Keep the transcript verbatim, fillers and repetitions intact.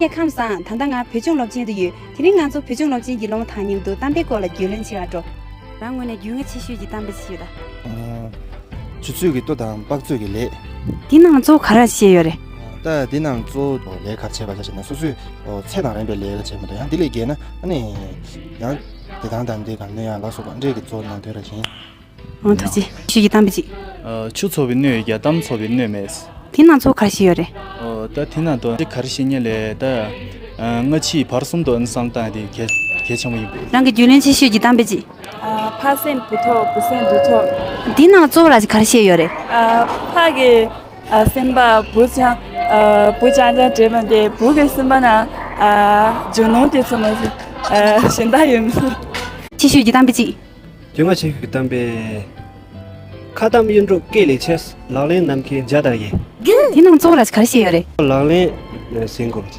ཁམས་བཟང་། ད་ལྟ་ང་བོད་ལྗོངས་སློབ་ཆེན་དུ་ཡོད། དེ་རིང་ང་ཚོ་བོད་ལྗོངས་སློབ་ཆེན་གྱི་སློབ་མ་དང་མཉམ་དུ་གཏམ་དཔེའི་སྐོར་ལ་རྒྱུས་ལོན་བྱེད་ག་འགྲོ། རང་ངོས་ནས་རྒྱུས་མངའ་ཆེ་ཤོས་ཀྱི་གཏམ་དཔེ་ཅི་ཡོད་ད། ཆུ་ཚོད་ཀྱི་ལྟོ་དང་དཔག་ཚོད་ཀྱི་ལས། དེ་ནང་གཙོ་བོ་ག་རེ་བཤད་ཡོད་རེད། ད་དེ་ནང་གཙོ་བོ་ལས་ག་རེ་བྱས་པ་ཆ་བཞག་ན་སོ་སོའི་ཚད་དང་རན་པའི་ལས་ཀ་བྱས་མ་གཏོགས། ཡང་དེ་ལས་བརྒལ་ན་ཨ་ནི་ཡང་བདེ་ཐང་དང་དེ་ག་ནས་ཡང་ལ་སོགས་པ་འདྲེས་ཀྱི་གཙོ་བོ་ནང་དོན་ར་ཡིན། ཨང་། ཐུགས་རྗེ་ཆེ། ཞུ་ཡི་གཏམ་དཔེ་ཅིག་ཨ། ཆུ་ཚོར་བའི་སྣོད་ཡོད་ཀྱང་གཏམ་ཚོར་བའི་སྣོད་མེད། དེ་ནང་གཙོ་བོ་ག་རེ་བཤད་ཡོད་རེད། ཨོ། ད་དེ་ནང་དོན་ག་རེ་བཤད་ཉེ་ལས་ད། ཨ། སྔ་ཕྱི་བར་གསུམ་དུ་ཨ་ནི་བསམ་སྟངས་དེ་གལ་གལ་ཆེན་པོ་ཡིན་པས། རང་གི་རྒྱུས་ལོན་ཆེ་ཤོས་ཀྱི་གཏམ་དཔེ་ཅིག་ཨ། ཕ་སེམས་བུ་ཐོག་བུ་སེམས་འབྲུ་ཐོག་དེ་ནང་གཙོ་བོ་ར་ག་རེ་བཤད་ཡོད་རེད། ཨ། ཕ་གི་ཨ། སེམས་པ་བུ་ཆ་ཨ། བུ་ཆ་ཆ་འདྲེས་པ་དེ་བུ་གི་སེམས་པ་ན་ཨ། རྒྱུ་ནོར་དེ་ཚོ་མ་ཟད་ཨ། གཞན་དག་ཡོད་མི་སྲིད། ཆེ་ཤོས་ཀྱི་གཏམ་དཔེ་ཅིག་རྒྱུས་མངའ་ཆེ་ཤོས་ཀྱི་གཏམ་དཔེ། ཁ་གཏམ་གཡུ་འབྲུག་སྐེ་ལས་ཆེ། ལག་ལེན་ནམ་མཁའི་འཇའ་ལྟར་ཡལ། དེ་ནང་གཙོ་བོ་ར་ག་རེ་བཤད་ཡོད་རེད། ལག་ལེན་ཟིན་དགོས།